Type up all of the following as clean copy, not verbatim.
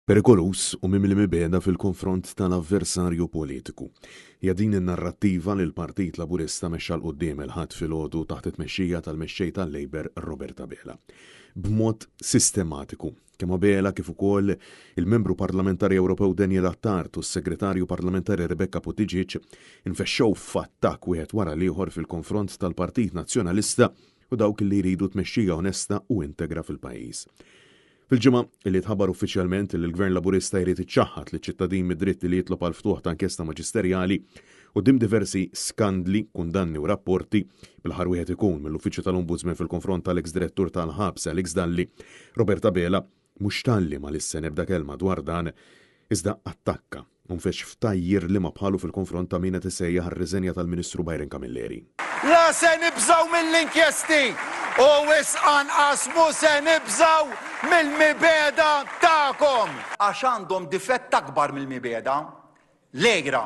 Perikoluż u mimli mibegħda fil-konfront tal-avversarju politiku. Hija din in-narrattiva li l-Partit Laburista mexxa 'l quddiem il-Ħadd filgħodu taħt it-tmexxija tal-Mexxej tal-Labour Robert Abela. B'mod sistematiku, kemm Abela kif ukoll il-Membru Parlamentari Ewropew Daniel Attard u s-Segretarju Parlamentari Rebecca Buttigieg infexxew f'attakk wieħed wara l-ieħor fil-konfront tal-Partit Nazzjonalista u dawk li jridu tmexxija onesta u integra fil-pajjiż. Fil-ġimgħa li tħabbar uffiċjalment li l-Gvern Laburista jrid iċaħħad liċ-ċittadin mid-dritt li jitlob għal ftuħ ta' inkjesta maġisterjali quddiem diversi skandli, kundanni u rapporti, bl-aħħar wieħed ikun mill-Uffiċċju tal-Ombudsman fil-konfront tal-eks direttur tal-ħabs Alex Dalli, Robert Abela mhux talli ma lissen ebda kelma dwar dan, iżda attakka u nfexx f'tgħajjir liema bħalu fil-konfront ta' min qed isejjaħ għar-riżenja tal-Ministru Byron Camilleri. La se nibżgħu mill-inkjesti u wisq anqas mhu se nibżgħu mill-mibegħda tagħkom. Għax għandhom difett akbar mill-mibegħda, l-għira.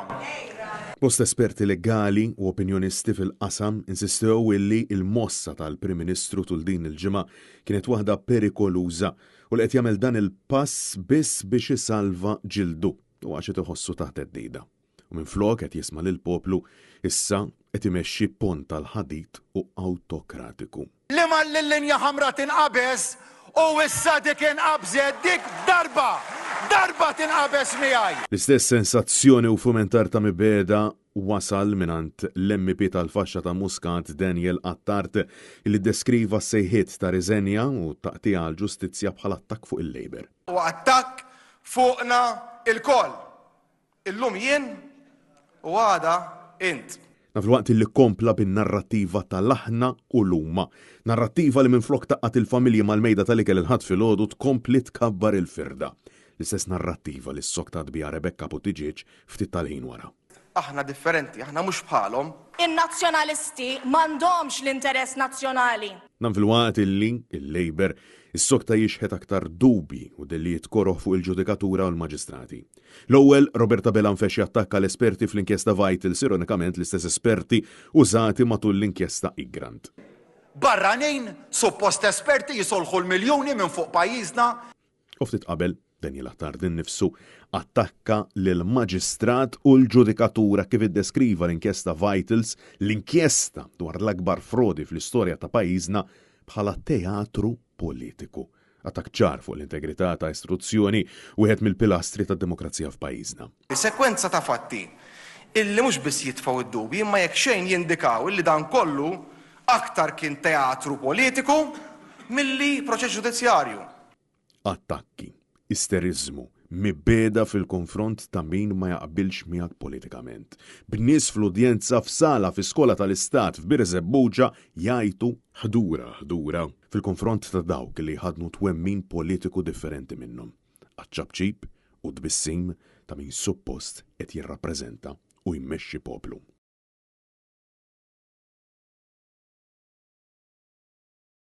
Bosta esperti legali u opinjonisti fil-qasam insistew illi l-mossa tal-Prim Ministru tul din il-ġimgħa kienet waħda perikoluża u li qed jagħmel dan il-pass biss biex isalva ġildu u għax qed iħossu taħt theddida. U minflok qed jisma' lill-poplu, issa qed imexxi pont tal-ħadid u awtokratiku. Li malli l-linja ħamra tinqabeż, u issa dik inqabżet, dik darba, darba tinqabeż miegħi! L-istess sensazzjoni u fumentar ta' mibegħda wasal mingħand l-MEP tal-faxxa ta' Muscat Daniel Attard li ddeskriva s-sejħiet ta' riżenja u t-taqtigħa għall-ġustizzja bħala attakk fuq il-Labour. Huwa attakk fuqna lkoll. Illum jien u għada int. Dan filwaqt li kompla bin-narrattiva tal-aħna u l-huma. Narrattiva li minflok tgħaqqad il-familji mal-mejda tal-ikel il-Ħadd filgħodu tkompli tkabbar il-firda. L-istess narrattiva li ssoktat biha Rebecca Buttigieg ftit tal-ħin wara. Aħna differenti, aħna mhux bħalhom. In-Nazzjonalisti m'għandhomx l-interess nazzjonali. Dan filwaqt illi l-Labour issokta jixħet aktar dubji u dellijiet koroh fuq il-ġudikatura u l-maġistrati. L-ewwel, Robert Abela nfexx jattakka l-esperti fl-inkjesta Vitals, ironikament l-istess esperti użati matul l-inkjesta Egrant. Barranin, suppost esperti jisolħu l-miljuni minn fuq pajjiżna. U ftit qabel, Daniel Attard innifsu attakka lill-Maġistrat u l-ġudikatura kif iddeskriva l-inkjesta Vitals, l-inkjesta dwar l-akbar frodi fl-istorja ta' pajjiżna, bħala teatru politiku. Attakk ċar fuq l-integrità ta' istituzzjoni, wieħed mill-pilastri tad-demokrazija f'pajjiżna. Sekwenza ta' fatti illi mhux biss jitfgħu d-dubji imma jekk xejn jindikaw illi dan kollu aktar kien teatru politiku milli proċess ġudizzjarju. Attakki, isteriżmu, mibegħda fil-konfront ta' min ma jaqbilx miegħek politikament. B'nies fl-udjenza f'sala fi skola tal-istat f'Birżebbuġa jgħajtu ħdura ħdura fil-konfront ta' dawk li jħaddnu twemmin politiku differenti minnhom. Għaċ-ċapċip u t-tbissim ta' min suppost qed jirrappreżenta u jmexxi poplu.